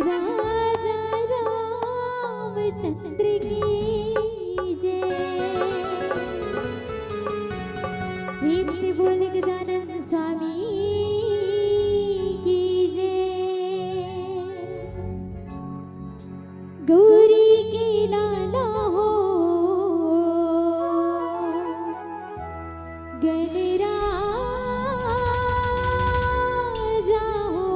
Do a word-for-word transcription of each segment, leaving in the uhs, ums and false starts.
राजा रामचंद्र की जय। प्रेम से बोल गजानन स्वामी की जय। गौरी के लाला हो गणराजा हो।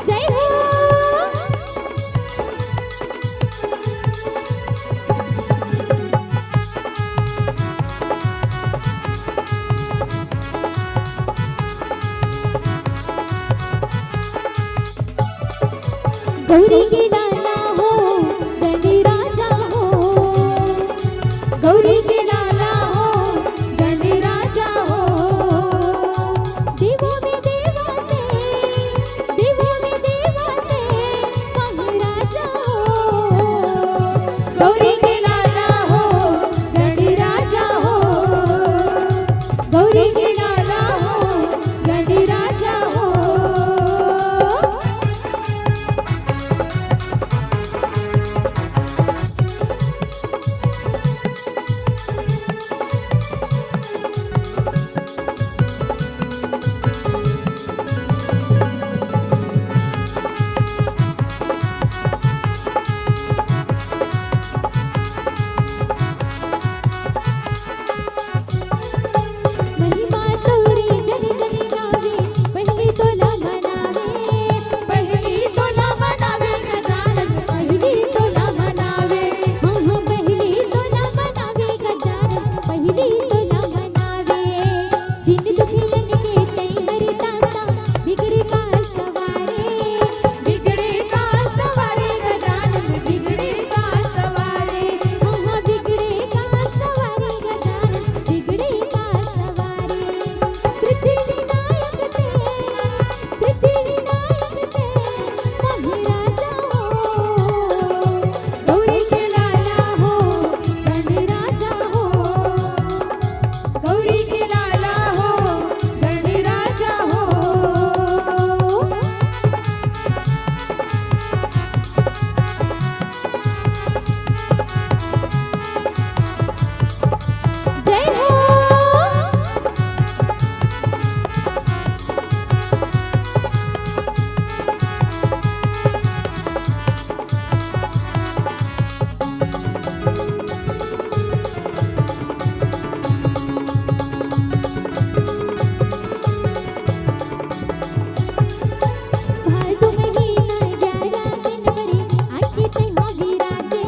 जय हो। गौरी के लाला हो गणराजा हो। गौरी के लाला हो गणराजा हो। देवों में देवा ते, देवों में देवा ते महाराजा हो। गौरी के लाला हो गणराजा हो। गौरी के लाला हो गणराजा हो। महिमा तोरी जन जन गावे, पहली तोला मनावे। पहली तोला मनावे गजानन, पहली तोला मनावे। हाँ, हाँ, पहली तोला मनावे गजानन, पहली तोला मनावे। दिन दुखियन के तैं हरता ता, बिगड़े का सवारे। बिगड़े का सवारे गजानन, बिगड़े का सवारे। हाँ, हाँ, बिगड़े का सवारे गजानन, बिगड़े का सवारे। पृथ्वी नायक ते, पृथ्वी नायक ते, महाराजा हो। गौरी के लाला हो, गणराजा हो। गौरी के लाला हो, गणराजा हो। जय हो। भादो महीना ग्यारह दिन करे, आके तैं हा विराजे।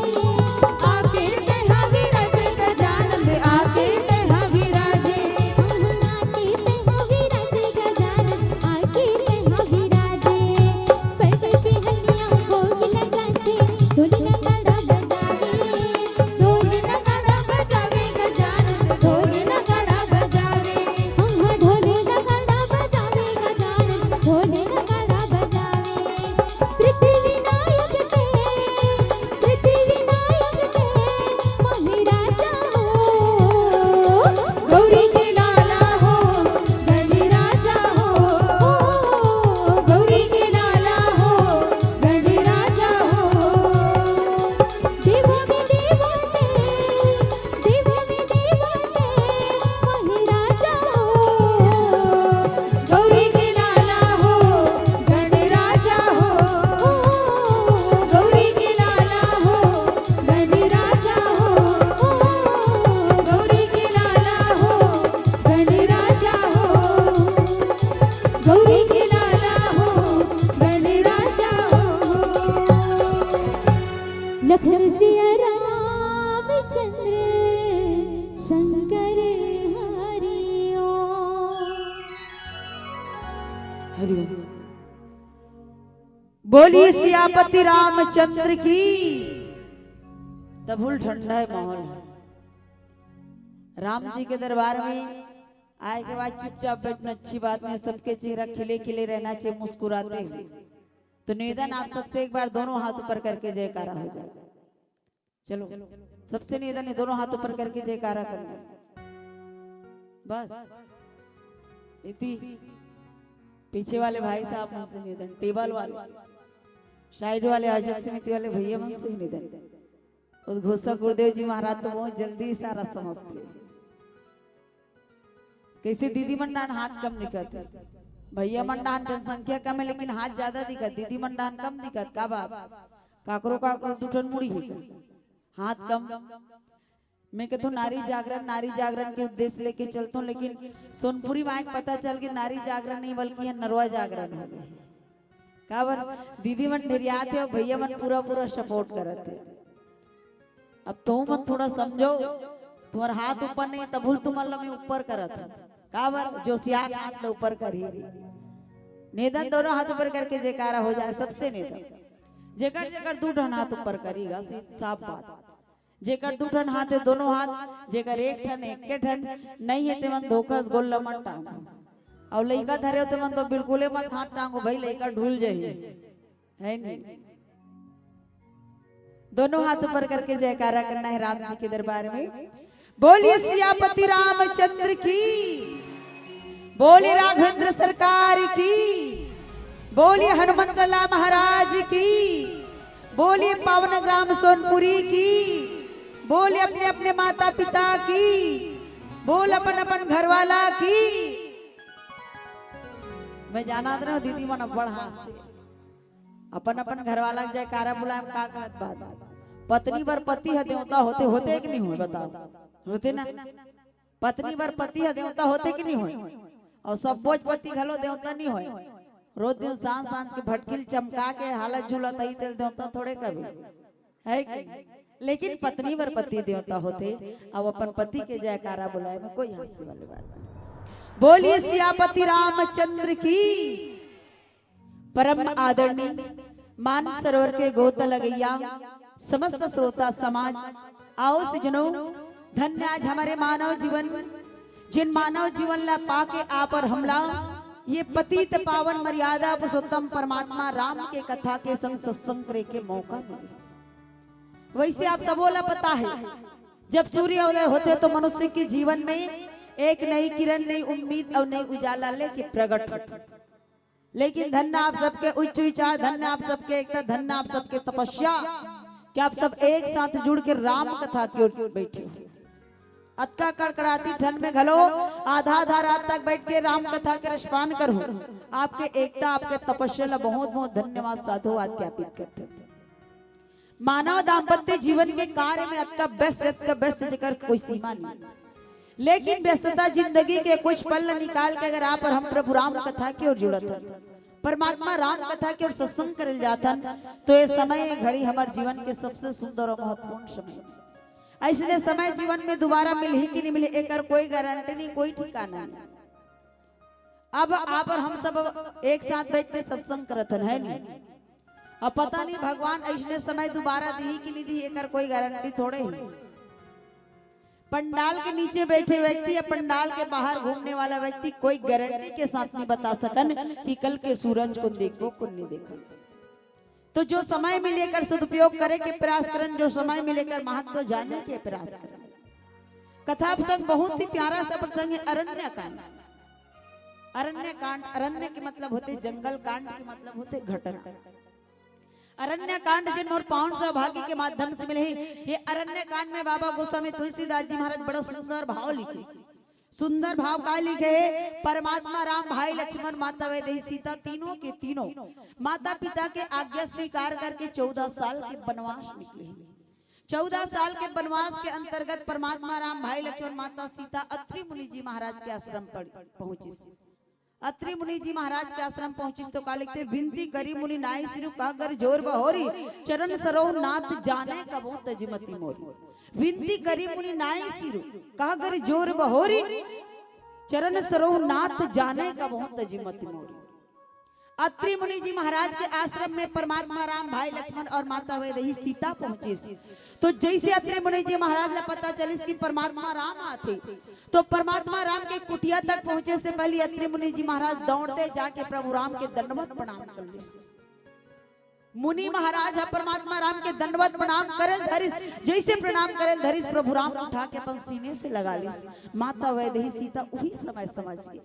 आके तैं हा विराजे गजानन, आके तैं हा विराजे। हाँ, हाँ, आके तैं हा विराजे गजानन, आके तैं हा विराजे। पड़े बिहनिया भोग लगाथे, ढोल नगाड़ा बजावे। ढोल नगाड़ा बजावे गजानन, ढोल नगाड़ा बजावे। हाँ, हाँ, ढोल नगाड़ा बजावे गजानन, ढोल नगाड़ा बजावे। पृथ्वी नायक ते, पृथ्वी नायक ते, महाराजा हो। गौरी के लाला हो, गणराजा हो। गौरी के लाला हो, गणराजा हो। देवों में देवा ते, देवों में देवा ते, महाराजा हो। गौरी के लाला हो, गणराजा हो। गौरी के लाला हो, गणराजा हो। गौरी के लाला हो, गणराजा हो। गौरी के लाला हो, गणराजा हो। लखन सिया रामचंद्र शंकर हरि ओम। हरि ओम। बोलिए सियापति रामचंद्र की। तब फुल ठंडा है माहौल है। राम जी के दरबार में आए के बाद चुपचाप बैठना अच्छी बात नहीं, सबके चेहरा खिले खिले रहना चाहिए, मुस्कुराते हुए। तो निवेदन आप सबसे, एक बार दोनों हाथ ऊपर करके जयकारा हो जाए। चलो, सबसे निवेदन है, दोनों हाथ ऊपर करके जयकारा करना है। बस इतनी। पीछे वाले भाई साहब मन से निवेदन, टेबल वाले, साइड वाले, आयोजक समिति वाले भैया मन से निवेदन। उद्घोषक गुरुदेव जी महाराज तो बहुत जल्दी सारा समझते हैं। कैसे दीदी मन डाहन हाथ कम दिखत, भैया मन डाहन जनसंख्या कम है लेकिन हाथ ज्यादा दिखत, दीदी मन डाहन कम दिखत। का बात? काकरो काकरो दू ठन मुड़ी है का? हाथ कम। मैं कहथों नारी जागरण, नारी जागरण के उद्देश्य लेके चलथों, लेकिन सोनपुरी माय के पता चल के नारी जागरण नहीं बल्कि ये नरवा जागरण हो गए। काबर? दीदी मन ढेरियात हे, भैया मन पूरा पूरा सपोर्ट करत हे। अब तुम मन थोड़ा समझो, तुम्हारा हाथ ऊपर नहीं, तभुल तुमन ला मैं ऊपर करत हूँ। काबर? जो सियात हाथ ला ऊपर करही। निवेदन दोनों हाथ ऊपर करके जयकारा हो जाए, सबसे निवेदन। जेकर जेकर दू ठन हाथ ऊपर करीगा, सी-, साफ बात। जेकर दू ठन हाथ है, दोनों हाथ, जेकर एक ठन, एक के ठन नहीं है, ते मन धोखा से गोल ला मत टांगो। अउ लइका धरे हो, ते मन तो बिल्कुल मत हाथ टांगो भाई, लइका ढुल जाही, है नहीं? दोनों हाथ ऊपर करके जयकारा करना है राम जी के दरबार में। बोलिए सियापति रामचंद्र की, बोलिए राघवेंद्र सरकार की, बोलिए हनुमंत लाला महाराज की, बोलिए पावन ग्राम सोनपुरी की, बोलिए अपने अपने माता पिता की, बोल अपन अपन घरवाला की। मैं जानत रहेंव दीदी मन अब्बड़ हांसथे। अपन अपन घरवाला के जयकारा बुलाए म का कहत बात? पत्नी बर पति ह देवता होथे, होथे कि नहीं होय? बताओ, होथे ना? पत्नी बर पति ह देवता होथे कि नहीं होय? अउ सब्बोच पति घलो देवता नहीं होय। रोज दिन सांझ सांझ के भटकिल चमका के हालत झूलत आही, तेला देवता थोड़े कबे, है कि नहीं? लेकिन पत्नी बर पति देवता होथे, अउ अपन पति के जयकारा बुलाए में कोई हांसे वाली बात नहीं। बोलिए सियापति रामचंद्र की। परम आदरणीय मान सरोवर के गोता लगइया समस्त श्रोता समाज, आओ सजनों, धन्य आज हमारे मानव जीवन, जिन मानव जीवन ला पाके आप और हमला ये पतित पावन मर्यादा पुरुषोत्तम परमात्मा राम के कथा के संग सत्संग करे के मौका मिले। वैसे आप सबो ला पता है, जब सूर्य उदय होथे तो मनुष्य के जीवन में एक नई किरण, नई उम्मीद और नई उजाला लेके प्रगट होथे। लेकिन धन्य आप सबके उच्च विचार, धन्य आप सबके एकता, धन्य आप सबके तपस्या कि आप सब एक साथ जुड़ के राम कथा की ओर बैठे हो। अतका कड़कड़ाती ठंड में घलो आधा आधा रात तक बैठ के राम कथा के रसपान करो। आपके एकता, आपके तपस्या ला बहुत बहुत धन्यवाद साधुवाद ज्ञापित करते हैं। मानव दाम्पत्य जीवन के कार्य में अतका व्यस्त, अतका व्यस्त जेकर कोई सीमा नहीं। लेकिन व्यस्तता जिंदगी के कुछ पल निकाल के अगर आप और हम प्रभु राम कथा की ओर जुड़त हन, परमात्मा राम कथा की ओर सत्संग करल जात हन, तो ये समय, ये घड़ी हमारे जीवन के सबसे सुंदर और महत्वपूर्ण समय है। ऐसने समय जीवन में दोबारा मिलही कि नहीं मिलही, एकर कोई गारंटी नहीं, कोई ठिकाना नहीं। अब आप और हम सब एक साथ बैठ के सत्संग करत हन, है नहीं? अब पता नहीं भगवान ऐसने समय दोबारा दिही कि नहीं दिही, एकर कोई गारंटी थोड़े है। पंडाल के नीचे बैठे व्यक्ति या पंडाल के बाहर घूमने वाला व्यक्ति कोई गारंटी के साथ नहीं बता सकन कि कल के सूरज कोन देखबो, कोन नहीं देखन। तो जो समय मिले एकर सदुपयोग करे के प्रयास करन, जो समय मिले एकर महत्व जाने के प्रयास करन। कथा प्रसंग बहुत ही प्यारा सा प्रसंग है, अरण्य कांड। अरण्य कांड, अरण्य के मतलब होथे जंगल, कांड के मतलब होथे घटना। अरण्य कांड जेन मोर पावन सौभाग्य के माध्यम से मिले हे, ये अरण्य कांड में बाबा गोस्वामी तुलसीदास जी महाराज बड़ा सुंदर भाव लिखे। सुंदर भाव का लिखे हे? परमात्मा राम, भाई लक्ष्मण, माता वैदेही सीता, तीनों के तीनों माता पिता के आज्ञा स्वीकार करके चौदह साल के वनवास निकले। चौदह साल के वनवास के अंतर्गत परमात्मा राम, भाई लक्ष्मण, माता सीता अत्रि मुनि जी महाराज के आश्रम पर पहुंचिस। अत्रि मुनि जी महाराज के आश्रम पहुंचिस तो का लिखथे, विनती करी मुनि नाई सिरु, कह गर जोर बहोरी, चरण सरोह नाथ जाने कबहूँ तजिमति मोरी। विनती करी मुनि नाई सिरु, कह गर जोर बहोरी, चरण सरोह नाथ जाने कबहूँ तजिमति मोरी। अत्रि मुनि जी महाराज के आश्रम में परमात्मा राम, भाई लक्ष्मण और माता वैदेही सीता पहुंचिस। तो जैसे अत्रि मुनि जी महाराज ला पता चलिस कि परमात्मा राम आथे, तो परमात्मा राम के कुटिया तक पहुंचे से पहले अत्रि मुनि जी महाराज दौड़ते जाके प्रभु राम के दंडवत प्रणाम कर लिस। मुनि महाराज ह परमात्मा राम के दंडवत प्रणाम करे ल धरिस, जैसे प्रणाम करे ल धरिस, प्रभु राम उठा के अपन सीने से लगा लिस। माता वैदेही सीता उही समय समझ गे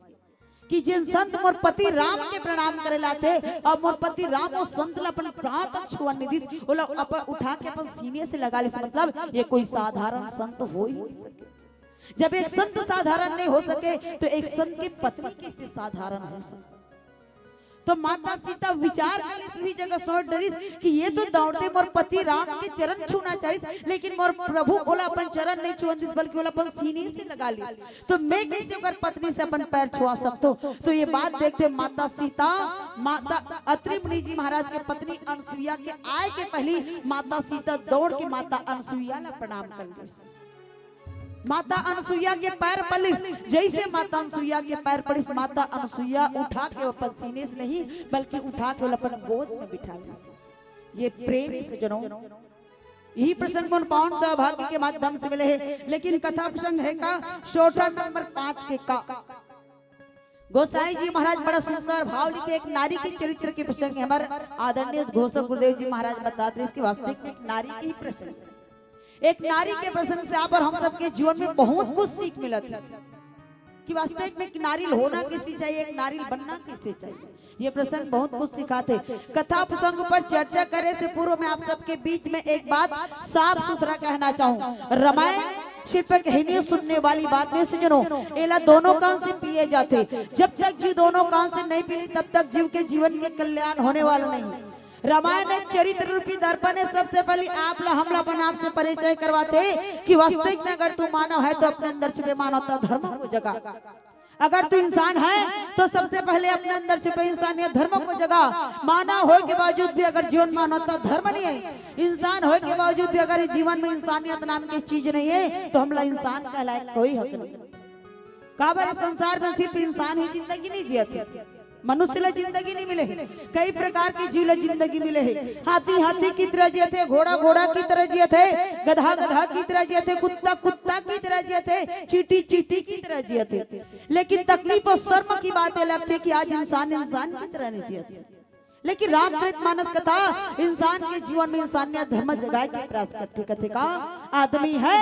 कि जेन संत मोर पति राम के प्रणाम करे ल आथे अउ मोर पति राम ओ संत ला अपन पाँव तक छुअन नइ दिस, ओला अपन उठा के अपन सीने से लगा लिस, मतलब ये कोई साधारण संत हो ही नहीं सके। जब एक संत साधारण नहीं हो सके, तो एक संत की पत्नी कैसे साधारण हो सके? तो माता सीता विचार कर लिस, उही जगह सोच डरिस कि ये तो दौड़ते मोर पति राम के चरण छूना चाहिस, लेकिन मोर प्रभु ओला अपन चरण नहीं छुअन दिस, बल्कि ओला अपन सीने से लगा लिस। तो मैं कैसे ओकर पत्नी से अपन पैर छुआ सकथों? तो ये बात देखते माता सीता, माता अत्रि मुनि जी महाराज के पत्नी अनसुईया के आय के पहली माता सीता दौड़ के माता अनसुईया ला प्रणाम कर लिस। माता अनसुईया के पैर पड़िस, जैसे माता अनसुईया के पैर पड़िस, माता अनसुईया उठा के अपन सीने से नहीं, बल्कि उठा के ओला अपन गोद में बिठा लिस। ये प्रेम से जनों, यही प्रसंग मन पावन सौभाग्य के माध्यम से मिले हे, लेकिन कथा प्रसंग हे का, सोटा नंबर पाँच के का। गोसाई जी महाराज बड़ा सुंदर भाव लिखे, एक नारी के चरित्र के प्रसंग हे। हमर आदरणीय घोषक गुरुदेव जी महाराज बता दे, इसके वास्तविक में एक नारी के ही प्रसंग, एक नारी के प्रसंग से आप और हम सबके जीवन में बहुत कुछ सीख मिलत हे कि वास्तविक में एक नारी होना कैसे चाहिए, एक नारी बनना कैसे चाहिए। ये प्रसंग बहुत कुछ सिखाथे। कथा प्रसंग पर चर्चा करे से पूर्व में आप सबके बीच में एक बात साफ सुथरा कहना चाहूँ। रामायण सिर्फ कहने सुनने वाली बात नहीं सज्जनों, एला दोनों कान से पिए जाथे। जब तक जीव दोनों कान से नहीं पीली, तब तक जीव के जीवन के कल्याण होने वाला नहीं। रामायण एक चरित्र रूपी दर्पण हे। सबसे पहले आप ला, हमला अपन आप से परिचय करवाथे कि वास्तविक में अगर तू मानव है तो अपने अंदर छिपे मानवता धर्म को जगा। अगर तू इंसान है तो सबसे पहले अपने अंदर छिपे इंसानियत धर्म को जगा। मानव होए के बावजूद भी अगर जीवन मानवता धर्म नहीं है, इंसान होए के बावजूद भी अगर जीवन में इंसानियत नाम की चीज नहीं है तो हमला इंसान कहलाए कोई हक नहीं। काबर संसार में सिर्फ इंसान ही जिंदगी नहीं जियत हे, मनुष्य ला जिंदगी नहीं मिले हे। कई प्रकार के जीव ला जिंदगी मिले हे। हाथी हाथी की तरह जियत हे, घोड़ा घोड़ा की तरह जियत हे, गधा गधा की तरह जियत हे, कुत्ता कुत्ता की तरह जियत हे, चींटी चींटी की तरह जियत हे। लेकिन तकलीफ और शर्म की बात ये लगथे कि आज इंसान इंसान की तरह नहीं जियत हे। लेकिन रामचरित मानस कथा इंसान के जीवन में इंसानियत धर्म जगाए के प्रयास करथे। कथे का, आदमी है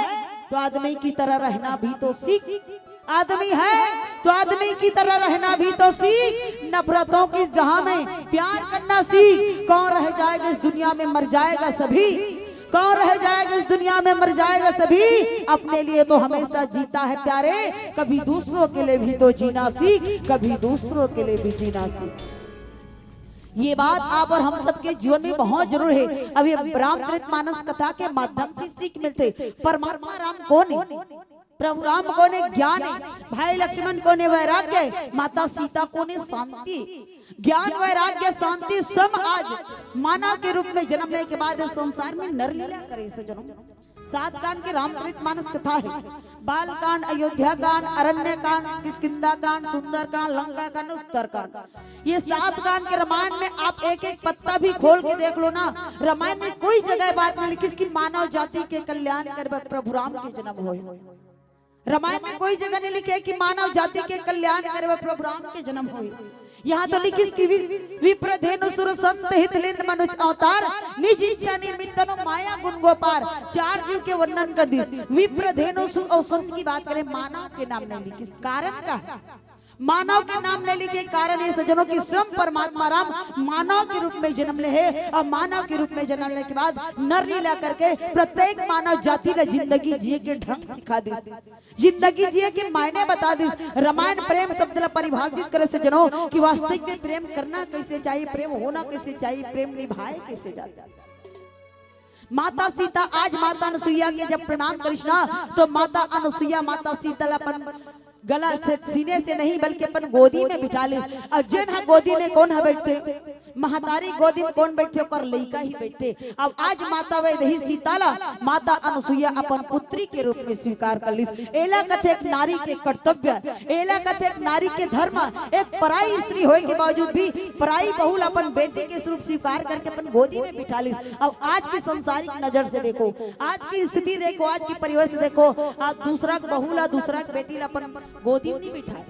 तो आदमी की तरह रहना भी तो सीख। आदमी है तो आदमी की तरह रहना भी तो सीख। नफरतों की जहां में प्यार करना सीख। कौन रह जाएगा इस दुनिया में, मर जाएगा सभी। कौन रह जाएगा इस दुनिया में, मर जाएगा सभी। अपने लिए तो हमेशा जीता है प्यारे, कभी दूसरों के लिए भी तो जीना सीख, कभी दूसरों के लिए भी जीना सीख। ये बात आप और हम सबके जीवन में बहुत जरूर है। अब ये रामचरित मानस कथा के माध्यम से सीख मिलथे। परमात्मा राम कोन हे? प्रभु राम कोन हे? ज्ञान हे। भाई लक्ष्मण कोन हे? वैराग्य हे। माता सीता कोन हे? शांति हे। ज्ञान, वैराग्य, शांति, सम आज मानव के रूप में जन्म लेने के बाद इस संसार में नर लीला करे सज्जनों। सात कांड के रामचरित मानस कथा हे। बाल कांड, अयोध्या कांड, अरण्य कांड, किष्किंधा कांड, सुंदर कांड, लंका कांड, उत्तर कांड। ये सात कांड के रामायण में आप एक एक पत्ता भी खोल के देख लो ना, रामायण में कोई जगह बात नहीं लिखिस कि मानव जाति के कल्याण करे बर प्रभु राम के जन्म होय। रामायण में कोई जगह नहीं लिखे कि मानव जाति के कल्याण करे बर प्रभु राम के जन्म होय। यहाँ तो लिखिस कि वि-, विप्र धेनु सुर संत हित लीन मनुज अवतार, निज इच्छा निमित्त तनु माया गुण गो पार। चार जीव के वर्णन कर दिस। विप्र धेनु सुर और संत की बात करें, मानव के नाम नहीं लिखिस। कारण का है? मानव के नाम नहीं लिखे। कारण ये सज्जनों कि स्वयं परमात्मा राम मानव के रूप में जन्म ले हे और मानव के रूप में जन्म लेने के बाद नर लीला करके प्रत्येक मानव जाति ला जिंदगी जिए के ढंग सिखा दिस। जिंदगी जिए के मायने बता दिस। रामायण प्रेम शब्द ला परिभाषित करे सज्जनों कि वास्तविक में प्रेम करना कैसे चाहिए, प्रेम होना कैसे चाहिए, प्रेम निभाए कैसे जाता। माता सीता आज माता अनसुईया के जब प्रणाम करिस ना, तो माता अनसुईया माता सीता ला अपन गला से, सीने से नहीं, बल्कि अपन गोदी में बिठा लिस। अब जेन ह गोदी में कोन ह बैठथे? महतारी गोदी में कोन बैठथे? ओकर लइका ही बैठथे। अब आज माता वैदेही सीता ला माता अनुसुईया अपन पुत्री के रूप में स्वीकार कर लिस। एला कथे एक नारी के कर्तव्य, एला कथे एक नारी के धर्म। एक पराई स्त्री होए के बावजूद भी, पराई बहू ला अपन बेटी के स्वरूप स्वीकार करके अपन गोदी में बिठा लिस। अब आज की संसारिक नजर से देखो, आज की स्थिति देखो, आज की परिवेश देखो, आज दूसरा के बहू ला, दूसरा के बेटी ला अपन गोदी में नहीं बिठाय।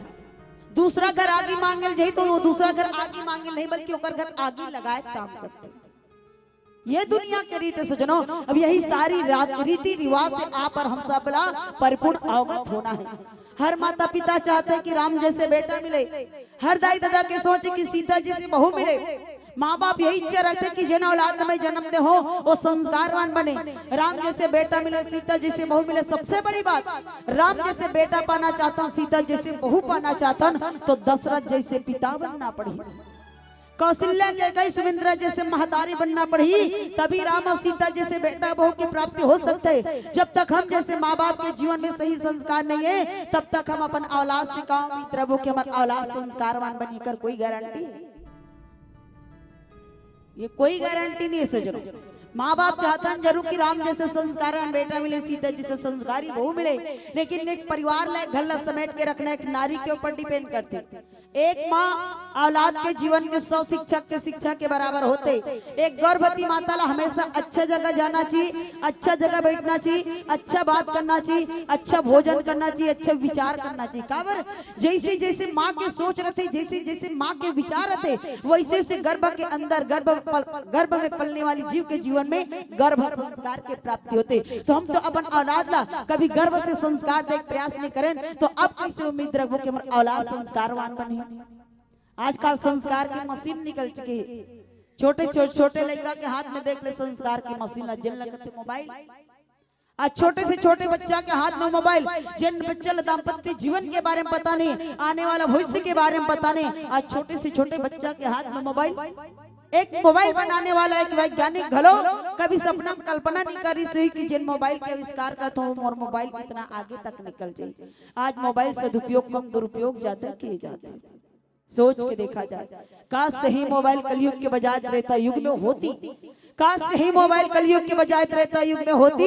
दूसरा घर आगी मांगे ल जाही तो वो दूसरा घर आगी मांगे ल नहीं, बल्कि ओकर घर आगी लगाए के काम करथे। ये दुनिया के रीत हे सजनो। अब यही सारी रात रीति रिवाज से आप और हम सब ला परिपूर्ण अवगत होना है। हर माता पिता चाहथे कि राम जैसे बेटा मिले, हर दाई ददा के सोच हे कि सीता जैसे बहू मिले। माँ बाप यही इच्छा रखथे कि जेन औलाद में जन्म दे हो, वो संस्कारवान बने, राम जैसे बेटा मिले, सीता जैसे बहू मिले। सबसे बड़ी बात, राम जैसे बेटा पाना चाहथन, सीता जैसे बहू पाना चाहथन, तो दशरथ जैसे पिता बनना पड़ही, कौशल्या, कैकई, सुमित्रा जैसे महतारी बनना पड़ही, तभी राम और सीता जैसे बेटा बहू की प्राप्ति हो सकथे। जब तक हम जैसे माँ बाप के जीवन में सही संस्कार नहीं है, तब तक हम अपन औलाद से का उम्मीद रखबो कि हमर औलाद संस्कारवान बनही, एकर कोई गारंटी है? ये कोई गारंटी नहीं है सजनो। माँ बाप चाहथन जरूर कि राम जैसे संस्कारवान बेटा मिले, सीता जैसे संस्कारी बहू मिले, लेकिन एक परिवार ला, घर ला समेट के रखना एक नारी के ऊपर depend करथे। एक माँ औलाद के जीवन के सौ शिक्षक के शिक्षा के बराबर होथे। एक गर्भवती माता ला हमेशा अच्छा जगह जाना चाहिए, अच्छा जगह बैठना चाहिए, अच्छा बात करना चाहिए, अच्छा भोजन करना चाहिए, अच्छा विचार करना चाहिए। काबर? जैसे जैसे माँ के सोच रथे, जैसे जैसे माँ के विचार रथे, वैसे वैसे गर्भ के अंदर, गर्भ पल-, गर्भ में पलने वाली जीव के जीवन में गर्भ संस्कार के प्राप्ति होथे। तो हम तो अपन औलाद ला कभी गर्भ से संस्कार दे के प्रयास नहीं करेन, तो अब कैसे उम्मीद रखबो कि हमर औलाद संस्कारवान बनही? आजकल संस्कार के मशीन निकल चुके हे। छोटे छो-, छोटे लइका के हाथ में देख ले संस्कार के मशीन ला, जेन ला कथे मोबाइल। आज छोटे से छोटे बच्चा के हाथ में मोबाइल, जेन बच्चा ला दाम्पत्य जीवन के बारे में पता नहीं, आने वाला भविष्य के बारे में पता नहीं, आज छोटे से छोटे बच्चा के हाथ में मोबाइल। एक मोबाइल बनाने वाला एक वैज्ञानिक घलो कभी सपना में कल्पना नहीं करिस होही कि जेन मोबाइल के आविष्कार करत हों, मोर मोबाइल कितना आगे तक निकल जाही। आज मोबाइल सदुपयोग कम, दुरुपयोग ज्यादा किए जात हे। सोच के देखा जाए, काश यही मोबाइल कलयुग के बजाय त्रेता युग में होती, काश यही मोबाइल कलयुग के बजाय त्रेता युग में होती,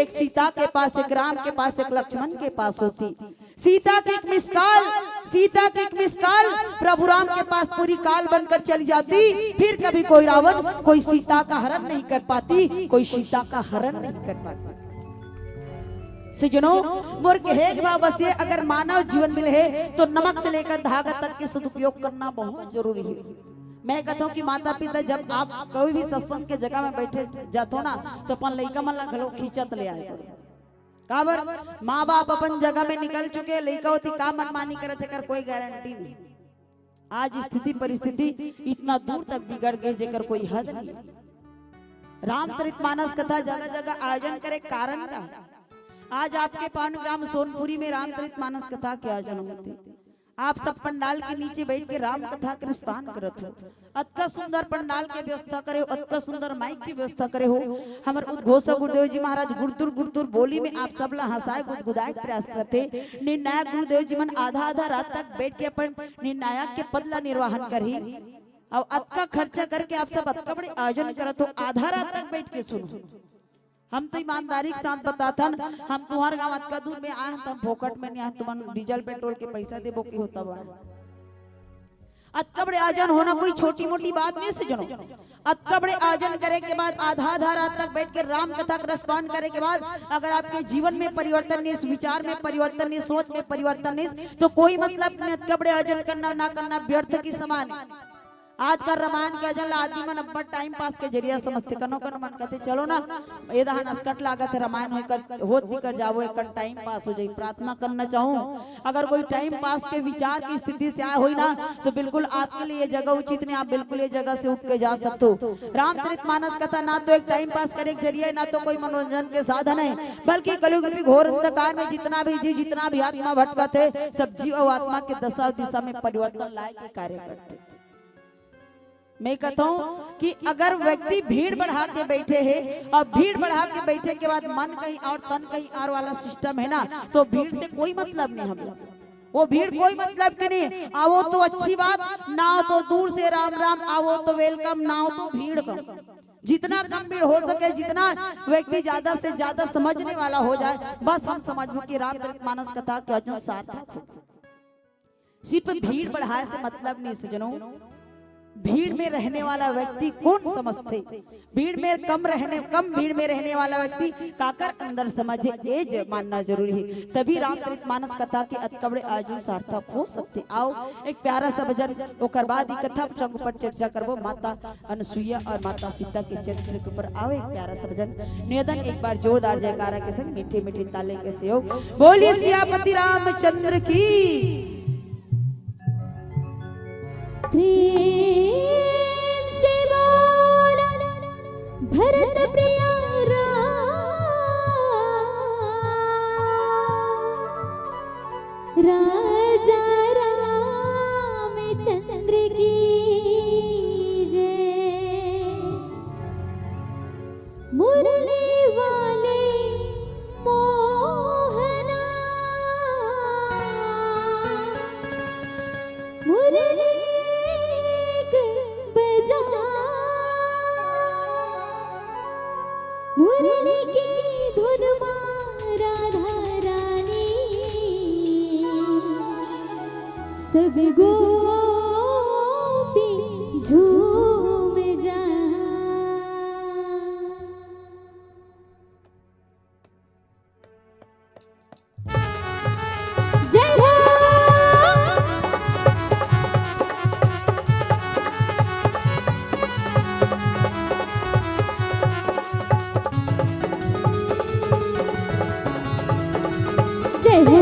एक सीता के पास, एक राम के पास, एक लक्ष्मण के पास होती। सीता की एक मिस कॉल, सीता की एक मिस कॉल प्रभु राम के पास पूरी कॉल बनकर चली जाती। फिर कभी कोई रावण, कोई सीता का हरण नहीं कर पाती, कोई सीता का हरण नहीं कर पाती। सजनो, मोर कहे के भाव बस ये, अगर मानव जीवन मिले हे, तो नमक से लेकर धागा तक के सदुपयोग करना बहुत जरूरी है। मैं कहता हूँ कि माता पिता, जब आप कोई भी सत्संग के जगह में बैठे जाथो ना, तो अपन लइका मन ला घलो खींचत ले आए करो। काबर? माँ बाप अपन जगह में निकल चुके, लइका ओती का मनमानी करत हे, एकर कोई गारंटी नहीं। आज स्थिति परिस्थिति इतना दूर तक बिगड़ गए, जेकर कोई हद नहीं। रामचरित मानस कथा जगह जगह आयोजन करे, कारण का है? आज आपके पावन ग्राम सोनपुरी में रामचरित मानस कथा के आयोजन होथे। आप सब पंडाल के नीचे बैठ के राम कथा के रसपान करत हो। अतका सुंदर पंडाल के व्यवस्था करे हो, अतका सुंदर माइक के व्यवस्था करे हो। हमर उद्घोषक गुरुदेव जी महाराज गुरतुर गुरतुर बोली में आप सब ला हंसाए गुदगुदाए के प्रयास करथे। निर्णायक गुरुदेव जी मन आधा आधा रात तक बैठ के अपन निर्णायक के पद ला निर्वाहन करही। अउ अतका खर्चा करके आप सब अतका बड़े आयोजन करत हो, आधा रात तक बैठ के सुनो। हम तो ईमानदारी के साथ बताथन, हम तुम्हार गांव अतका दूर में आए हन, तो हम फोकट में नहीं आए, तुमन डीजल पेट्रोल के पैसा देबो कि होता बा। अतका बड़े आयोजन होना कोई छोटी मोटी बात नहीं सजनो। अतका बड़े आयोजन करे के बाद आधा आधा रात तक बैठ के राम कथा के रसपान करे के बाद अगर आपके जीवन में परिवर्तन नहीं, विचार में परिवर्तन नहीं, सोच में परिवर्तन नहीं, तो कोई मतलब नहीं। अतका बड़े आयोजन करना ना करना व्यर्थ की समान है। आजकल रामायण के आयोजन ला आदमी मन अब्बड़ टाइम पास के जरिया समझथे। कनो कनो मन कहथे, "चलो ना, ये दहा नसकट लागत है, रामायण होकर होत दिकर जावो, एक टाइम पास हो जाई।" प्रार्थना करना चाहूँ, अगर कोई टाइम पास के विचार की स्थिति से आया होई ना, तो बिल्कुल आपके लिए ये जगह उचित नहीं, आप बिल्कुल ये जगह से उठ के जा सकते हो। रामचरित मानस कथा ना तो एक टाइम पास करे के जरिया है, ना तो कोई मनोरंजन के साधन है, बल्कि कलयुग रूपी घोर अंधकार में जितना भी जीव, जितना भी आत्मा भटकत है, सब जीव और आत्मा के दशा और दिशा में परिवर्तन लाए के कार्य करते। मैं कहता हूँ कि अगर व्यक्ति भीड़ बढ़ा के बैठे है और भीड़ बढ़ा के बैठे के बाद मन कहीं और तन कहीं और वाला सिस्टम है ना, तो भीड़ से कोई मतलब नहीं हमें। वो भीड़ कोई मतलब की नहीं। आवो तो अच्छी बात, ना हो तो दूर से राम राम, आवो तो welcome, ना हो तो भीड़ कम। जितना कम भीड़ हो सके, जितना व्यक्ति ज्यादा से ज्यादा समझने वाला हो जाए, बस हम समझबो कि रामचरित मानस कथा के अजून सार्थक हो। सिर्फ भीड़ बढ़ाए से मतलब नहीं सजनों, भीड़ में रहने वाला व्यक्ति कौन समझथे? भीड़ में कम रहने, कम भीड़ में रहने वाला व्यक्ति काकर अंदर समझे, ये ज-, मानना जरूरी है। तभी रामचरित मानस कथा के अतका बड़े आयोजन सार्थक हो सकथे। आओ, एक प्यारा सा भजन, ओकर बाद ही कथा प्रसंग पर चर्चा करबो। माता अनसुईया और माता सीता के चरित्र के ऊपर आओ एक प्यारा सा भजन। निवेदन, एक बार जोरदार जयकारा के संग मीठे मीठे ताले के सहयोग। बोलिए सियापति रामचंद्र की। प्रेम से बोलो भरत प्रिय राम, राजा रामचंद्र की जय। मुरली वाले मोहना, मुरली एक बजा, मुरली की धुन मा राधा रानी सब गोपी झूम जा। जय हो। जय हो।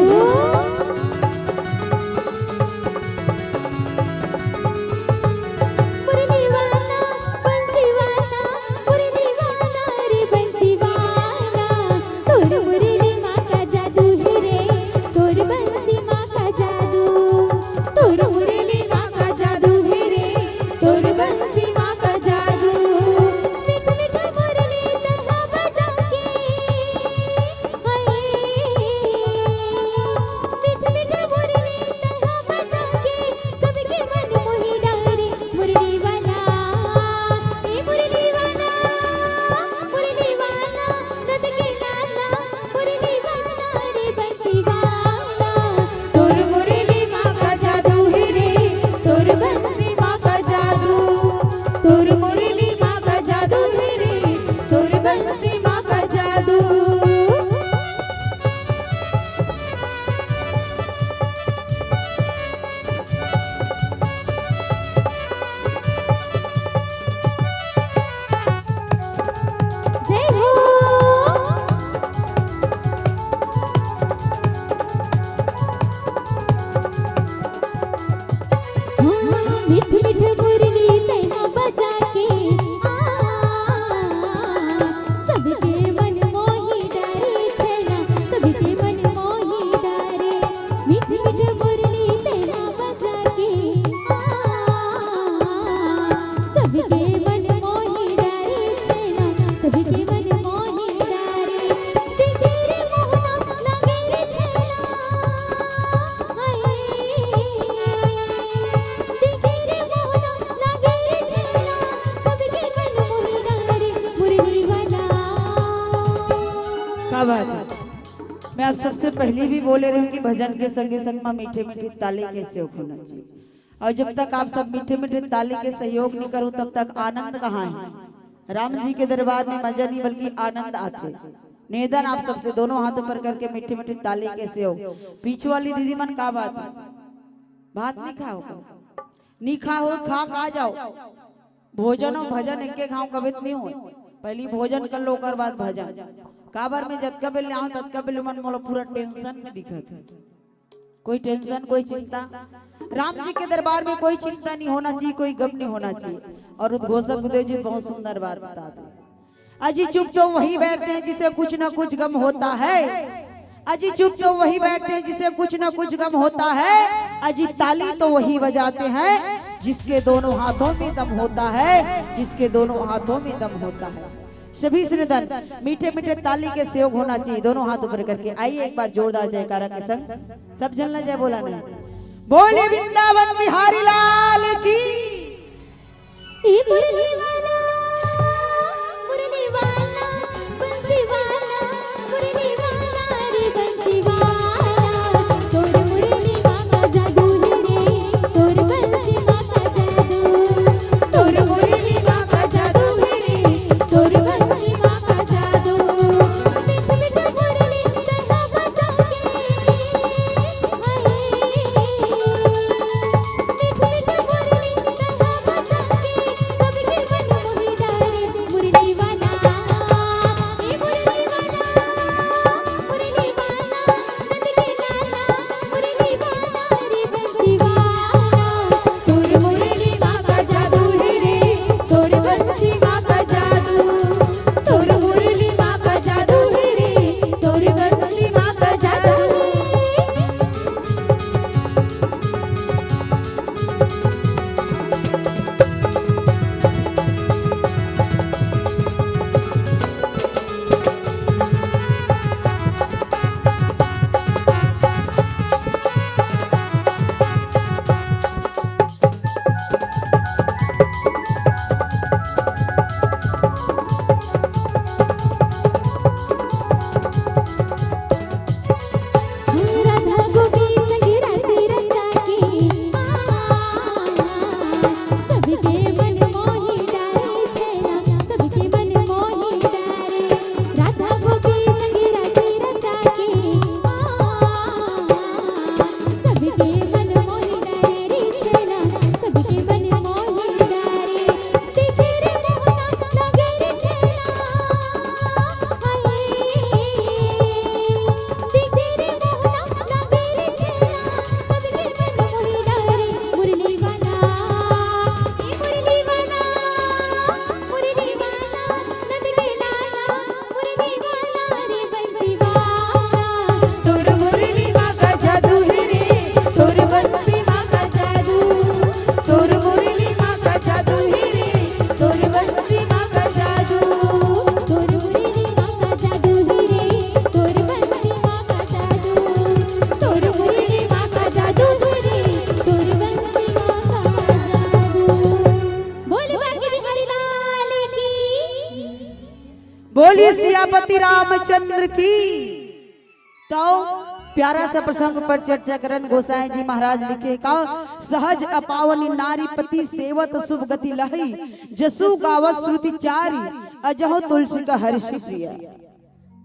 मुरली वाला, बंसी वाला, मुरली वाला रे बंसी वाला। तोर मुरली मा का जादू हे रे, तोर बंसी मा का जादू। तोर मुरली मा का जादू हे रे, तोर बंसी मा का जादू। मीठ मीठ मुरली तैं हा बजा के, हाय। मीठ मीठ मुरली तैं हा बजा के, सबके मन मोहि डारे। मुरली वाला, ए मुरली वाला, मुरली वाला, नंद के लाला, मुरली वाला रे बंसी वाला। तोर मुरली मा का जादू हे रे, तोर बंसी मा का जादू। तोर मुरली मा का जादू हे रे, तोर बंसी मा का जादू। जय हो। हाँ, मीठ मीठ मुरली तैं हा बजा के, आ, सबके मन मोहि डारे छेना, सबके मन मोहि डारे। मीठ मीठ मुरली तैं हा बजा के, आ, सबके मन मोहि डारे छेना, सबके मन मोहि डारे। दिखे रे मोहना लागे रे छेना, हाय। दिखे रे मोहना लागे रे छेना, सबके मन मोहि डारे, मुरली वाला। क्या बात है। मैं आप सबसे पहले भी बोले रही हूँ कि भजन के संगे संग में मीठे मीठे ताली के सहयोग होना चाहिए। और जब तक आप सब मीठे मीठे ताली के सहयोग नहीं करो, तब तक आनंद कहाँ है? राम जी के दरबार में मजा नहीं, बल्कि आनंद आथे। निवेदन आप सबसे, दोनों हाथ ऊपर करके मीठे मीठे ताली के सहयोग। पीछे वाली दीदी मन, का बात है? भात नहीं खाओ? नहीं खा हो, खा का जाओ। भोजन अउ भजन एके घांव कबे त नइ होय। पहिली भोजन कर लो, ओकर बाद भजन। काबर में जतका बेर ले आंव, ततका बेर ले मन मोला पूरा tension में दिखत हे। कोई tension, कोई चिंता। राम जी के दरबार में कोई चिंता नहीं होना चाहिए, कोई गम नहीं होना चाहिए। और उद्घोषक उदय जी बहुत सुंदर बात बता दे। अजी चुप तो वही बैठते हैं जिसे कुछ ना कुछ गम होता है। अजी चुप तो वही बैठते हैं जिसे कुछ ना कुछ गम होता है। अजी ताली तो वही बजाते हैं जिसके दोनों हाथों में दम होता है, जिसके दोनों हाथों में दम होता है। सभी श्रीधन मीठे मीठे ताली के सहयोग होना चाहिए। दोनों हाथ ऊपर करके आइए, एक बार जोरदार जयकारा के संग सब झन ला जय बोला नहीं। बोले वृंदावन बिहारी लाल की। ए मुरली वाला, मुरली वाला, बंसी वाला, मुरली वाला रे बंसी वाला, तोर मुरली मा का जादू हे रे, तोर बंसी मा का जादू, तोर मुरली मा का जादू हे रे, तोर बंसी मा का जादू। मीठ मीठ मुरली गला बजा के, हाय। बोलिए सियापति रामचंद्र की। तो प्यारा सा प्रसंग पर चर्चा करन गोसाई जी महाराज लिखे का, सहज अपावनी नारीपति सेवत शुभ गति लही, जसु गावत श्रुति चारी, अजहु तुलसी का हर्षि प्रिया।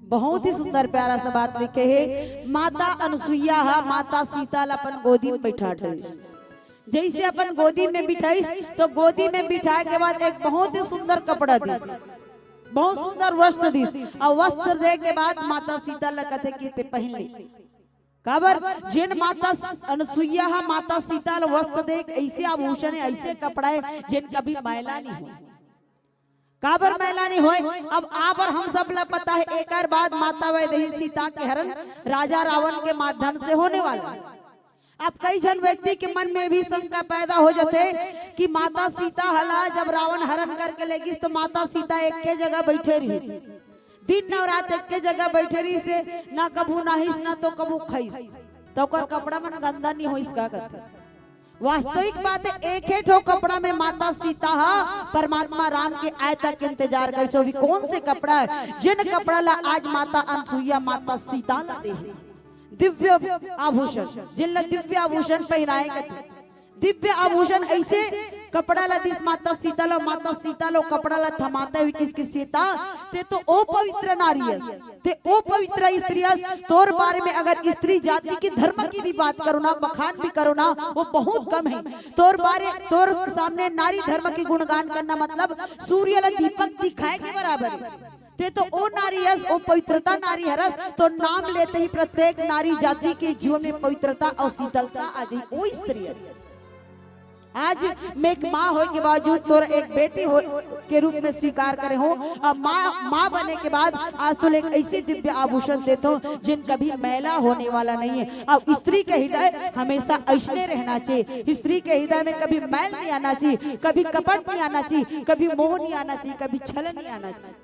बहुत ही सुंदर प्यारा सा बात लिखे हे। माता अनसुईया हा माता सीता ला अपन गोदी में बैठा डरिस। जैसे अपन गोदी में बिठाइस, तो गोदी में बिठाए के बाद एक बहुत ही सुंदर कपड़ा दिस, बहुत सुंदर वस्त्र दिस, और वस्त्र दे के बाद माता सीता ला कथे कि ते पहन ले। काबर जेन माता अनसुईया हा माता सीता ला वस्त्र दे, ऐसे आभूषण हे, ऐसे कपड़ा हे, जेन कभी मैला नहीं हो। काबर मैला नहीं होय? अब आप और हम सब ला पता हे, एकर बाद माता वैदेही सीता के हरण राजा रावण के माध्यम से होने वाला हे। अब कई झन व्यक्ति के मन में भी शंका पैदा हो जाथे कि माता सीता हला जब रावण हरण करके ले गिस, तो माता सीता एक के जगह बैठे रहिस, दिन नवरात एक के जगह बैठे रहिस, ना कभू नहाइस, ना तो कभू खाइस, तो ओकर कपड़ा मन गंदा नहीं होइस का कथे? वास्तविक बात हे, एक हे ठो कपड़ा में माता सीता हा परमात्मा राम के आय तक इंतजार करिस होही। कौन से कपड़ा हे? जेन कपड़ा ला आज माता अनसुईया माता सीता ला दे हे। दिव्य आभूषण, जेन ला दिव्य आभूषण पहिराए कथे। दिव्य आभूषण ऐसे कपड़ा ला दिस माता सीता ला, माता सीता ला कपड़ा ला थमाते हुए किस किस सीता, ते तो ओ पवित्र नारी अस, ते ओ पवित्र स्त्री अस। तोर बारे में अगर स्त्री जाति की धर्म की भी बात करो ना, बखान भी करो ना, वो बहुत कम हे। तोर बारे, तोर सामने नारी धर्म की गुणगान करना मतलब सूर्य ला दीपक दिखाए के बराबर हे। ते तो ओ नारी अस, ओ पवित्रता नारी हरस, तो नाम लेते ही प्रत्येक नारी जाति के जीवन में पवित्रता और शीतलता आ जाही, ओ स्त्री अस। आज मैं एक माँ होय के बावजूद तोर एक बेटी हो के रूप में स्वीकार करे हों, और माँ, माँ बने के बाद आज तोला एक ऐसी दिव्य आभूषण देत हों, जेन कभी मैला होने वाला नहीं हे। अब स्त्री के हृदय हमेशा ऐसने रहना चाहिए। स्त्री के हृदय में कभी मैल नहीं आना चाहिए, कभी कपट नहीं आना चाहिए, कभी मोह नहीं आना चाहिए, कभी छल नहीं आना चाहिए।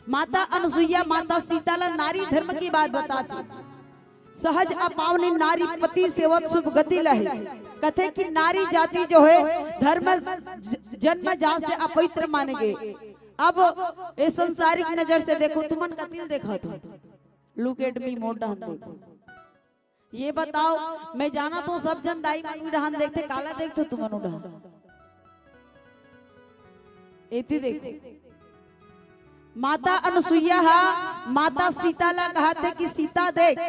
माता अनसुईया माता सीता ला नारी धर्म के बात बताथे। सहज अपावनी नारी पति सेवत शुभ गति लहे। कथे कि नारी जाति जो हे धर्म ज-, जन्म जात से अपवित्र माने गे। अब ए संसारिक नजर से देखो, तुमन कति ल देखत हो? Look at me, मोर डहन देखो। ये बताओ, मैं जानत हों सब झन दाई मन उही डहन देखथे, काला देखथो तुमन ओ डहन? एती देखो, माता अनसुईया हा माता सीता ला कहथे कि सीता देख,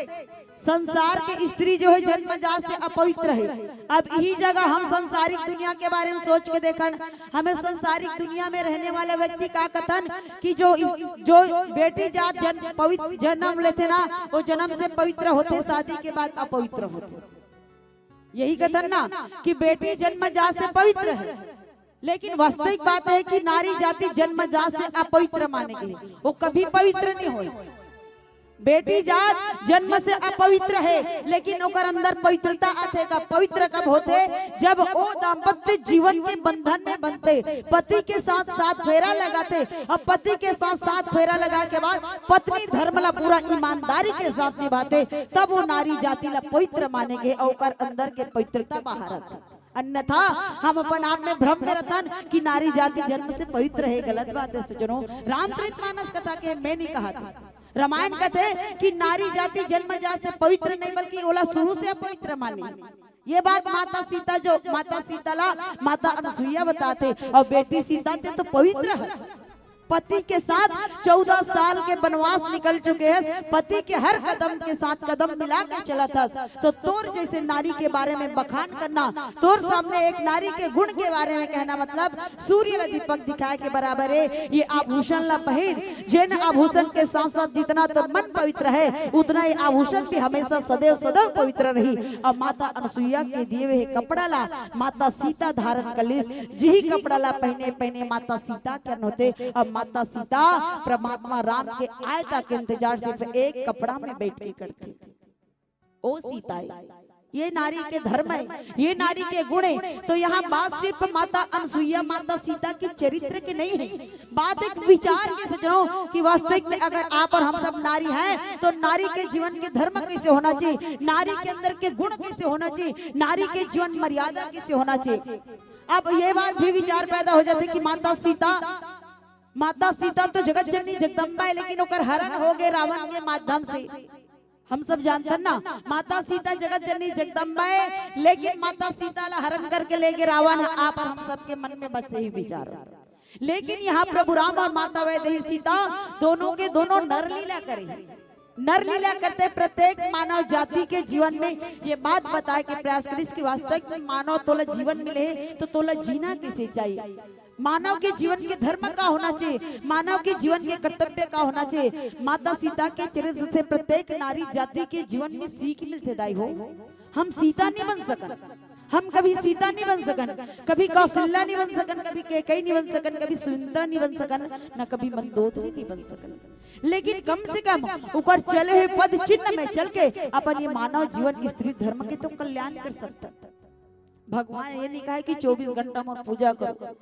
संसार के स्त्री जो हे जन्म जात से अपवित्र हे। अब इही जगह हम संसारिक दुनिया के बारे में सोच के देखन, हमें संसारिक दुनिया में रहने वाला व्यक्ति का कथन कि जो इस, जो बेटी जात जन पवित्र जन्म लेथे ना, वो जन्म से पवित्र होथे, शादी के बाद अपवित्र होथे। यही कथन ना कि बेटी जन्म जात से पवित्र हे, लेकिन वास्तविक बात हे कि नारी जाति जन्म जात से अपवित्र माने गे, वो कभी पवित्र नहीं होय। बेटी जात जन्म से अपवित्र हे, लेकिन ओकर अंदर पवित्रता आथे। का पवित्र कब होथे? जब ओ दाम्पत्य जीवन के बंधन में बंधथे, पति के साथ सात फेरा लगाथे, अउ पति के साथ सात फेरा लगा के बाद पत्नी धर्म ला पूरा ईमानदारी के साथ निभाथे, तब वो नारी जाति ला पवित्र माने गे अउ ओकर अंदर के पवित्रता बाहर आथे। अन्यथा हम अपन आप में भ्रम में रथन कि नारी जाति जन्म से पवित्र हे। गलत बात हे सज्जनों। रामचरित मानस कथा के मैं नहीं कहा था, रामायण कथे कि नारी जाति जन्म जात से पवित्र नहीं, बल्कि ओला शुरू से अपवित्र माने। ये बात माता सीता जो, माता सीता ला माता अनसुईया बताथे, अउ बेटी सीता ते तो पवित्र हे। पति के साथ चौदह साल के वनवास निकल चुके हस, पति के हर कदम के साथ कदम मिला के चलत हस, तो तोर जैसे नारी के बारे में बखान करना, तोर सामने एक नारी के गुण के बारे में कहना, मतलब सूर्य ला दीपक दिखाए के बराबर हे। ये आभूषण ला पहिर, जेन आभूषण के साथ साथ जितना तोर मन पवित्र हे, उतना ये आभूषण भी हमेशा सदैव सदैव पवित्र रही। अउ माता अनसुईया के दिए हुए कपड़ा ला माता सीता धारण कर लिस। जिही कपड़ा ला पहिने पहिने माता सीता के अन होथे। अउ माता सीता परमात्मा राम के आए तक के इंतजार सिर्फ एक कपड़ा में बैठ के करथे। ओ सीता हे, ये नारी के धर्म हे, ये नारी के गुण हे। तो यहाँ बात सिर्फ माता अनसुईया, माता सीता के चरित्र के नहीं हे, बात एक विचार के सज्जनों कि वास्तविक में अगर आप और हम सब नारी हैं तो नारी के जीवन के धर्म कैसे होना चाहिए, नारी के अंदर के गुण कैसे होना चाहिए, नारी के जीवन मर्यादा कैसे होना चाहिए। अब ये बात भी विचार पैदा हो जाथे कि माता सीता, माता सीता तो जगत जननी जगदम्बा हे, लेकिन ओकर हरण हो गे रावण के माध्यम से। हम सब जानथन ना, माता सीता जगत जननी जगदम्बा हे, लेकिन माता सीता ला हरण करके ले गे रावण। आप और हम सबके मन में बस यही विचार हे। लेकिन यहाँ प्रभु राम और माता वैदेही सीता दोनों के दोनों नर लीला करे। नर लीला करते प्रत्येक मानव जाति के जीवन में ये बात बताए के प्रयास करिस कि वास्तविक में मानव तोला जीवन मिले हे तो तोला जीना कैसे चाहिए, मानव के जीवन के धर्म का होना चाहिए, मानव के जीवन के कर्तव्य का होना चाहिए। माता सीता के चरित्र से प्रत्येक नारी जाति के जीवन में सीख मिलथे दाई हो। हम सीता नहीं बन सकन, हम कभी सीता नहीं बन सकन, कभी कौशल्या नहीं बन सकन, कभी कैकई नहीं बन सकन, कभी सुमित्रा नहीं बन सकन, न कभी मंदोदरी नहीं बन सकन। लेकिन कम से कम ओकर चले हुए पद चिन्ह में चल के अपन ये मानव जीवन स्त्री धर्म के तो कल्याण कर सकथन। भगवान ये नहीं कहा कि चौबीस घंटा मोर पूजा करो,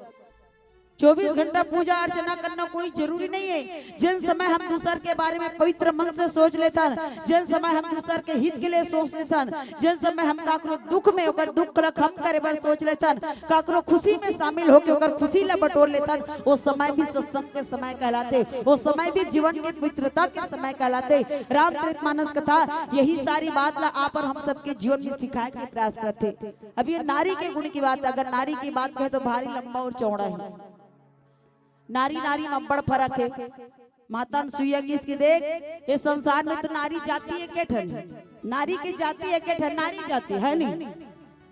चौबीस घंटा पूजा अर्चना करना कोई जरूरी नहीं हे। जेन समय हम दूसर के बारे में पवित्र मन से सोच लेथन, जेन समय हम दूसर के हित के लिए सोच लेथन, जेन समय हम काकरो दुख में ओकर दुख ला कम करे बर सोच लेथन, काकरो खुशी में शामिल होके ओकर खुशी ला बटोर लेथन, वो समय भी सत्संग के समय कहलाथे, वो समय भी जीवन के पवित्रता के समय कहलाथे। रामचरित मानस कथा यही सारी बात ला आप और हम सबके जीवन में सिखाए के प्रयास करथे। अब ये नारी के गुण की बात, अगर नारी की बात कहे तो भारी लंबा और चौड़ा हे। नारी नारी में अब्बड़ फरक हे। माता अनसुईया किहिस कि देख, ये संसार में तो नारी जाति एके ठन हे, नारी के जाति एके ठन, नारी जाति हे नहीं,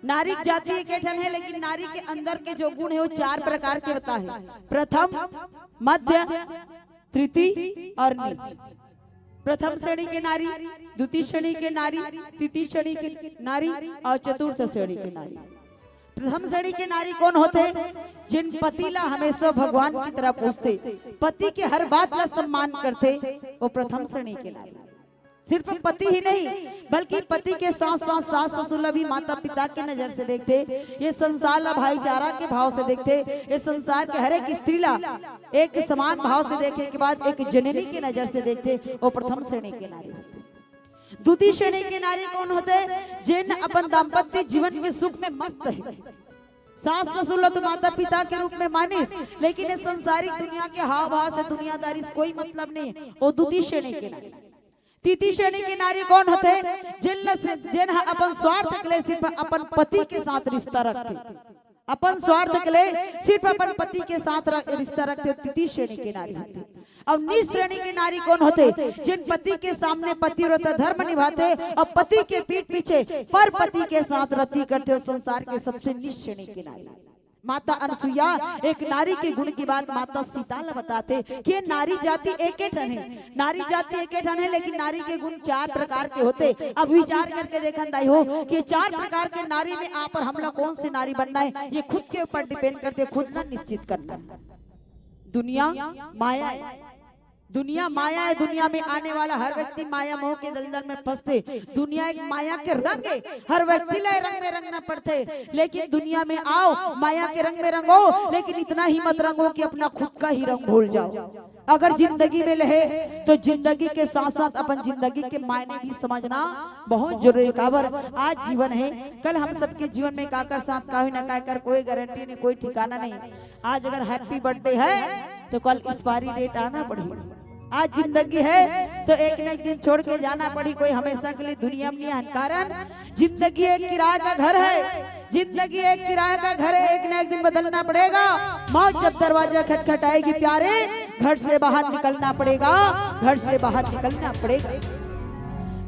नारी के जाति एके ठन हे, लेकिन नारी के अंदर के जो गुण हे वो चार प्रकार के बताए हे, प्रथम, मध्य, तृतीय और नीच। प्रथम श्रेणी के नारी, द्वितीय श्रेणी के नारी, तृतीय श्रेणी के नारी और चतुर्थ श्रेणी के नारी। प्रथम श्रेणी के नारी कोन होथे? जेन पति ला हमेशा भगवान की तरह पूजथे, पति के हर बात ला सम्मान करथे, वो प्रथम श्रेणी के नारी। सिर्फ पति ही नहीं, बल्कि पति के साथ साथ सास ससुर ला भी माता पिता के नजर से देखथे। ये संसार ला भाईचारा के भाव से देखथे। ये संसार के हर एक स्त्री ला एक समान भाव से देखे के बाद एक जननी के नजर से देखथे। वो प्रथम श्रेणी के नारी होथे। द्वितीय श्रेणी के नारी कौन होथे? जेन अपन दाम्पत्य जीवन के सुख में मस्त हे। सास ससुर ला तो माता पिता के रूप में मानिस, लेकिन ये संसारिक दुनिया के हाव भाव से, दुनियादारी से कोई मतलब नहीं। वो द्वितीय श्रेणी के नारी। तृतीय श्रेणी के नारी कौन होथे? जेन ल-, जेन ह अपन स्वार्थ के लिए सिर्फ अपन पति के साथ रिश्ता रखथे, अपन स्वार्थ के लिए सिर्फ अपन पति के साथ र-, रिश्ता रखथे, तृतीय श्रेणी के नारी होथे। अउ नीच श्रेणी के नारी कौन होथे? जेन पति के सामने पतिव्रता धर्म निभाथे अउ पति के पीठ पीछे पर पति के साथ रति करथे, अउ संसार के सबसे नीच श्रेणी के नारी। माता अनसुईया एक नारी के गुण के बात माता सीता ल बताथे कि नारी जाति एके ठन हे, नारी जाति एके ठन हे, लेकिन नारी के गुण चार प्रकार के होथे। अब विचार करके देखन दाई हो कि चार प्रकार के नारी में आप और हमला कौन सी नारी बनना है, ये खुद के ऊपर depend करथे, खुद ना निश्चित करना। दुनिया माया है, दुनिया माया है। दुनिया में आने वाला हर व्यक्ति माया मोह के दलदल में फंसथे। दुनिया एक माया के रंग है, हर व्यक्ति ला रंग में रंगना पड़थे। लेकिन दुनिया में आओ, माया के रंग में रंगो, लेकिन इतना ही मत रंगो कि अपना खुद का ही रंग भूल जाओ। अगर जिंदगी में लहे तो जिंदगी के साथ साथ अपन जिंदगी के मायने भी समझना बहुत जरूरी। काबर आज जीवन है, कल हम सबके जीवन में काकर साथ का होही ना, काकर कोई गारंटी नहीं, कोई ठिकाना नहीं। आज अगर happy birthday है तो कल expiry date आना पड़ही। आज जिंदगी है तो एक न एक दिन छोड़ के जाना पड़ही, कोई हमेशा के लिए दुनिया में नहीं है। कारण जिंदगी एक किराए का घर है, जिंदगी एक किराए का घर है, एक न एक दिन बदलना पड़ेगा। मौत जब दरवाजा खटखटाएगी प्यारे, घर से बाहर निकलना पड़ेगा, घर से बाहर निकलना पड़ेगा।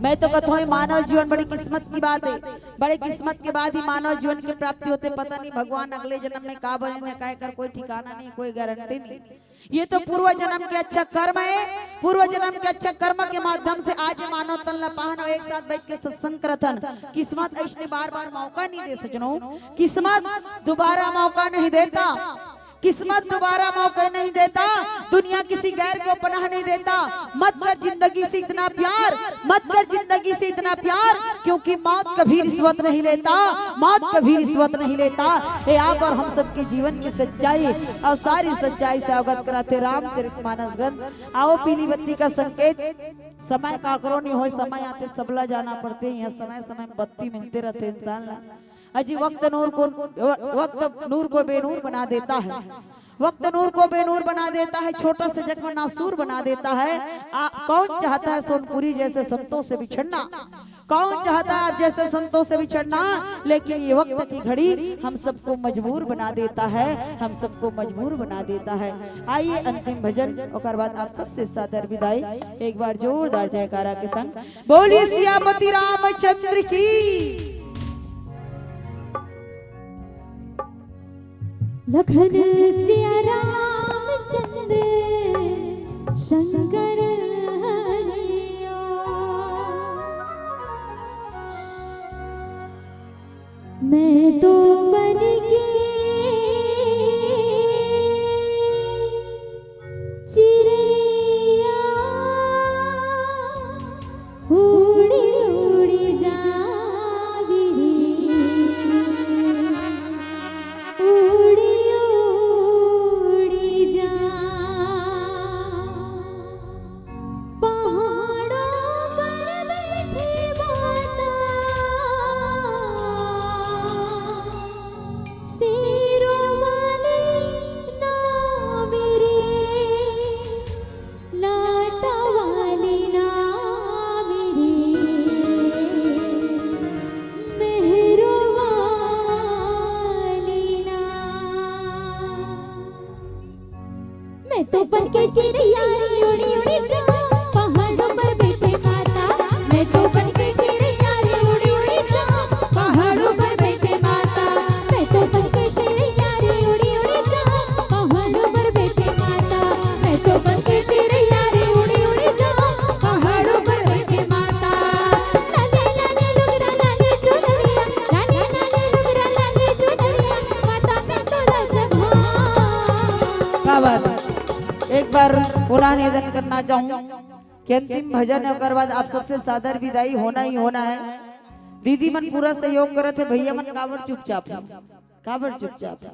मैं तो कहता हूँ, मानव जीवन बड़ी किस्मत की बात है, बड़े किस्मत के बाद ही मानव जीवन की प्राप्ति होथे। पता नहीं भगवान अगले जन्म में का बने न, काय कर, कोई ठिकाना नहीं, कोई गारंटी नहीं। ये तो पूर्व जन्म के अच्छा कर्म है, पूर्व जन्म के अच्छा कर्म के माध्यम से आज ये मानव तन ला पाहन अउ एक साथ बैठ के सत्संग करथन। किस्मत अइसने बार बार मौका नहीं दे सजनो, किस्मत दोबारा मौका नहीं देता, किस्मत दोबारा मौका नहीं देता, दुनिया किसी गैर को पनाह नहीं देता। मत कर जिंदगी से इतना प्यार, मत कर जिंदगी से इतना प्यार, क्योंकि मौत कभी रिश्वत नहीं लेता, मौत कभी रिश्वत नहीं लेता। ये आप और हम सबके जीवन की सच्चाई है अउ सारी सच्चाई से अवगत कराथे रामचरित मानस ग्रंथ। आओ पीली बत्ती का संकेत, समय काकरो नहीं होय, समय आते सबला जाना पड़थे। यहाँ समय समय में बत्ती मिलते रहथे इंसान ला। अजी वक्त नूर को, वक्त नूर को बेनूर बना देता है, वक्त नूर को बेनूर बना देता है, छोटा सा जख्म नासूर बना देता है। आ, कौन चाहता है सोनपुरी जैसे संतों से बिछड़ना? कौन चाहता है आप जैसे संतों से बिछड़ना? लेकिन ये वक्त की घड़ी हम सबको मजबूर बना देता है, हम सबको मजबूर बना देता है। आइए अंतिम भजन, ओकर बाद आप सबसे सादर विदाई। एक बार जोरदार जयकारा के संग बोलिए सियापति रामचंद्र की। लखन सिया रामचंद्र शंकर हरिया। मैं तो बन के चिड़िया उड़ी उड़ी जावरी, उड़ी उड़ी जा। पहाड़ों पर बैठी माता, शेरों वाली ना मेरी, लाटा वाली ना मेरी, मेहरों वाली ना। मैं तो बन के चिड़िया रे उड़ी उड़ी जाऊं, पहाड़ों पर बैठे माता। मैं तो बन के चिड़िया रे उड़ी उड़ी जाऊं, पहाड़ों पर बैठे माता। मैं तो बन के चिड़िया रे उड़ी उड़ी जाऊं, पहाड़ों पर बैठे माता। मैं तो बन के चिड़िया रे उड़ी उड़ी जाऊं, पहाड़ों पर बैठे माता। लाले लाले लुगरा लाले चुनरिया, लाले लाले लुगरा लाले चुनरिया, माता मैं तोला जगहा। क्या बात है। एक बार पुनः निवेदन करना चाहूँ, के अंतिम भजन है, ओकर बाद आप सबसे सादर विदाई होना ही होना है। दीदी मन पूरा सहयोग करत हे, भैया मन काबर चुपचाप हे, काबर चुपचाप हे?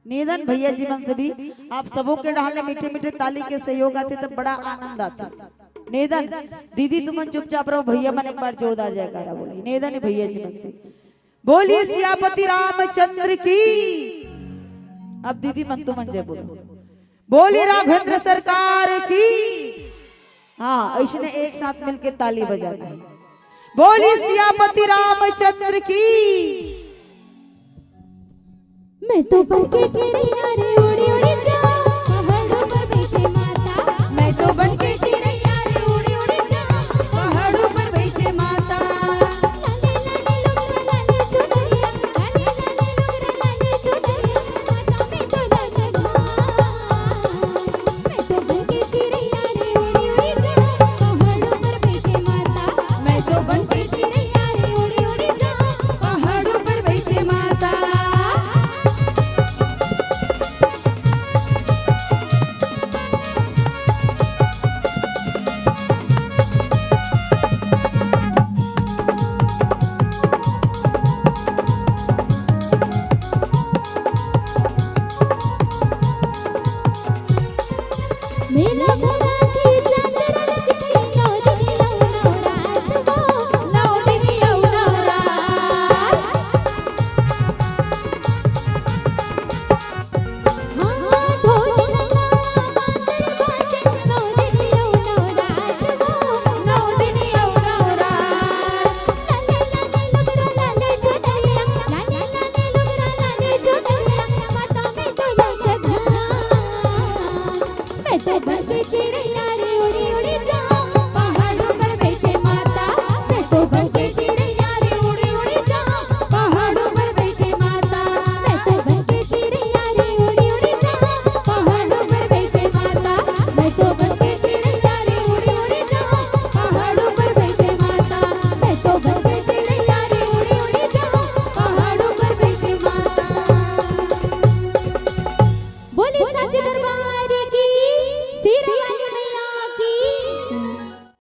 नेदन भैया जी मन से भी आप सबो के डहार ले मीठे मीठे ताली के सहयोग आथे, तब बड़ा आनंद आथे। नेदन दीदी तुमन चुपचाप रहो, भैया मन एक बार जोरदार जयकारा बोले। नेदन भैया जी मन से बोलिए सियापति रामचंद्र की। अब दीदी मन तुमन जय बोलो। बोलिए राघवेंद्र सरकार की। हाँ, ऐसने एक साथ मिलके ताली बजाना है। बोलिए सियापति रामचंद्र की। मैं तो बन के चिड़ैया रे उड़ी उड़ी जाऊं पहाड़ों पर बैठे माता। मैं तो बन के चिड़ैया रे उड़ी उड़ी जाऊं पहाड़ों पर बैठे माता। लाले लाले लुगरा लाले चुनरिया, लाले लाले लुगरा लाले चुनरिया, माता मैं तो लाले भान। मैं तो बन के चिड़ैया रे उड़ी उड़ी जाऊं पहाड़ों पर बैठे माता। मैं तो बन के चिड़ैया रे उड़ी उड़ी जाऊं पहाड़ों पर बैठे माता। मेला